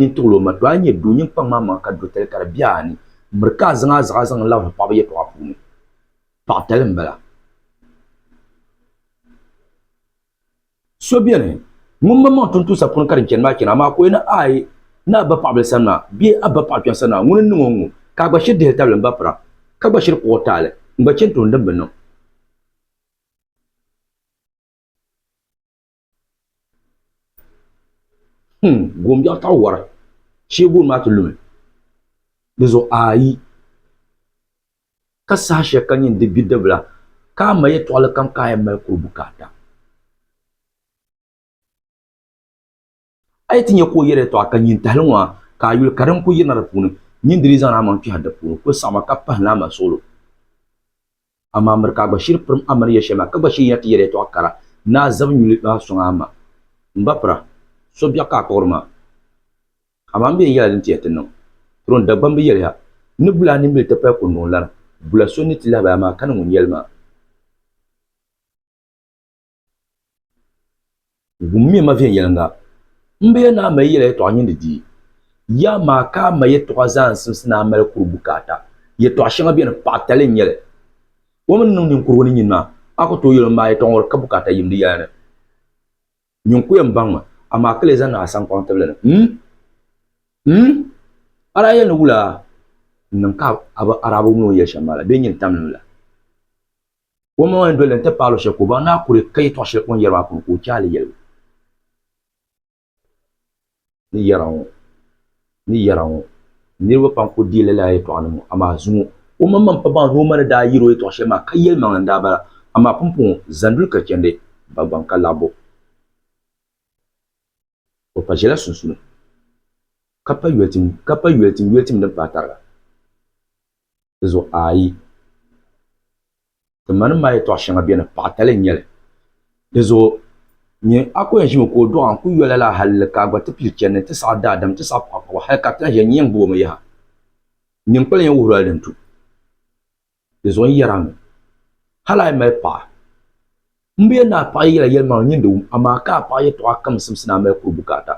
Nyin tiɣili o ma, to a yi nyɛ doo, nyin kpaŋm a maŋa ka dotali ka di be a ni. Miri ka a zaŋ a zaɣa zaŋ labisi paɣaba yɛtɔɣa puuni. Paɣatali m-bala. So beni ŋun maŋmaŋ tuntumsa puuni ka din chani maa chani, amaa ka o yi ni aai ni a ba paɣabili sani maa bee a ba paɣa kpiɔŋ sani maa, ŋuni n-niŋ o ŋ-ŋɔ? Ka a gba shiri dihili tabili m-ba pira, ka gba shiri kpuɣ o taali n-gba chani tooni din bi niŋ. Hmm, goon biɛɣu taɣi wari, shee gooni maa ti lumi. Di zuɣu ayi, ka saha shɛli ka nyin di bidibila, ka a ma yɛtɔɣili kam ka a yɛn mali kuri bukaata. A yi ti nya ka o yɛli yɛtɔɣa ka nyin tahili ŋɔ a, ka a yuli ka din kuli yirina di puuni, nyin di dii zaŋdi a maŋ kpɛhiri di puuni kuli saɣima ka pahim a ma suɣilo. Amaa miri ka a gba shiri pirim a ma ni yɛli shɛli maa, ka gba shiri yina ti yɛli yɛtɔɣa kara ni a zabi nyuli maa sɔŋ a ma. M ba pira, so biɛɣu ka a kpuɣiri maa. Amaa m bi yɛn yɛla din ti yɛn ti niŋ. Turon Dagbamb bi yɛliya, Ni bula a nimbili ti pali kunduŋ lana, bula so ni ti lahabaya maa ka ni ŋun yɛli maa. Wummiya ma viɛnyɛliŋga, m bi yɛli ni a ma yi yɛla yɛtɔɣa nyin di di ya, amaa ka a ma yɛtɔɣa zaa n-simsi ni a mali kuri bukaata. Yɛtɔɣ shɛŋa beni, paɣitali n-nyɛ li. O mi ni niŋ ninkurigu ni nyini maa, a ku tooi yɛl o, M ma, yɛtɔɣa ŋɔ di ka bukaata yim di yɛla ni. Nyin ku yɛn baŋmi, amaa ka lee zaŋ ni a saŋkpaŋ tibili ni. M? M? A daa yɛli ni wula n-niŋ ka a daa bi wum o ni yɛli shɛm maa la bee nyin tamlimi la? O maŋ yɛn doli li nti paai luɣ shɛli ka o baŋ ni a kuri ka yɛtɔɣ shɛli o ni yɛri maa puuni ka o chɛ a li yɛligu. Ni yɛra ŋɔ, ni yɛra ŋɔ, niriba pam ku deei lala yɛtɔɣanim ŋɔ, amaa zuŋɔ o maŋmaŋ pa baŋ ni o ma ni daa yɛr o yɛtɔɣ shɛli maa ka yɛlimaŋli n-daa bala, amaa pumpɔŋɔ zanduli ka chandi, Dagbaŋ ka labbu. O pa ʒiɛla sunsuuni, ka pa yolitim, ka pa yolitim yolitim din paai tariga. Di zuɣu ayi, ti manim maa yɛtɔɣ shɛŋa beni, paɣatali n-nyɛ li. Di zuɣu nyin a ku yɛn ʒimi ka o dɔɣi a n-ku yo lala hal ka a gba ti pili chani nti saɣi daadam nti saɣi paɣipaɣibu hal ka a ti lahi ʒiya n-yɛn gbubi o mi yaha. Nyin kpalim yɛn wuhiri o la din tu. Di zuɣu n yɛri a mi, hal a yi mali paɣa, m bi yɛli ni a paɣa yi yɛla yɛlimaŋli nyin di wum, amaa ka a paɣa yɛtɔɣa kam simsi ni a mali kuri bukaata.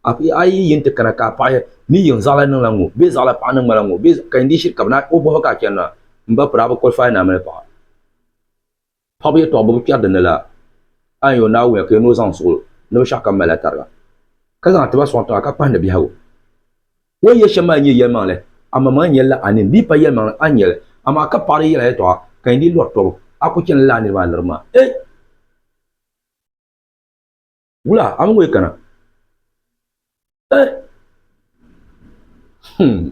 A yi yi nti kana ka a paɣa yɛli ni yiŋ zaɣila niŋla ŋ-ŋɔ bee zaɣila paɣa niŋ ma la ŋ-ŋɔ bee ka yin dii shiri ka bɛ na o bɔhi ka a chani maa, m ba piri a bi qualify ni a mali paɣa. Paɣaba yɛtɔɣa bɛ bi kpɛri di ni la, a ni yɛn o Naawuni ka yɛn ni o zaŋ suɣilo ni binshɛɣu kam malila tariga, ka zaŋ tiba sɔŋ tiŋa ka kpahindi biɛhigu. O ni yɛli shɛm maa n-nyɛ yɛlimaŋli, amaŋmaŋ n-yɛli la a nini, di yi pa yɛlimaŋli a ni nyɛ li, amaa ka paɣa di yɛla yɛtɔɣa ka yin dii lɔri tɔbu, a ku chani lala niriba maa liribu maa. Ei! Wula a mi ŋɔ yi kana? Eh! Hmm.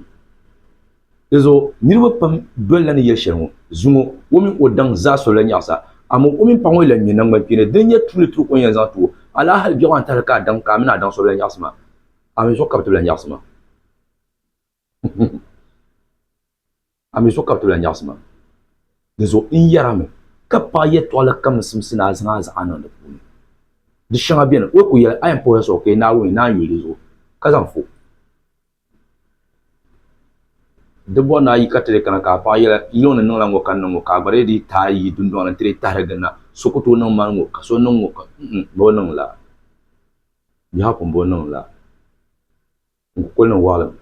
Di zuɣu niriba pam dolila ni yɛli shɛli ŋɔ, zuŋɔ o mini o daŋ zaa solila nyaɣisa, amaa o mini paɣa ŋɔ yi lan ŋme naŋgbankpeeni, dini n-nyɛ tuuli turi o ni yɛn zaŋ ti o. Alaa hali biɛɣu a ni tahili ka a daŋ ka a mini a daŋ solila nyaɣisi maa, a mi zuɣu ka bɛ ti bi lan nyaɣisi maa. A mi so ka bɛ ti lan nyaɣisi ma. Di zuɣu n yɛri a mi, ka paɣ yɛtɔɣili kam simsi ni a zaŋ a zaɣa niŋ di puuni. Di shɛŋa beni, o ku yɛli, a yɛn puhila suhu ka yi Naawuni naan yuli di zuɣu, ka zaŋ fo. Di bɔri ni a yi ka ti di kana ka a paɣ yɛli, Yiliŋ ni niŋla ŋ-ŋɔ ka n niŋ ŋ-ŋɔ, ka a gba dii di taai yi dundɔŋ ni nti di tahiri ginda, so ku tooi niŋ mani ŋ-ŋɔ, ka so niŋ ŋ-ŋɔ, ka mm-mm, bɛ bi niŋ la. Biɛhigu pun bi niŋ la. N kukoli ni waɣilim,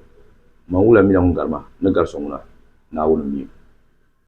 man wula mi la ŋun gari ma ni gari so ŋuna, Naawuni m-mi o.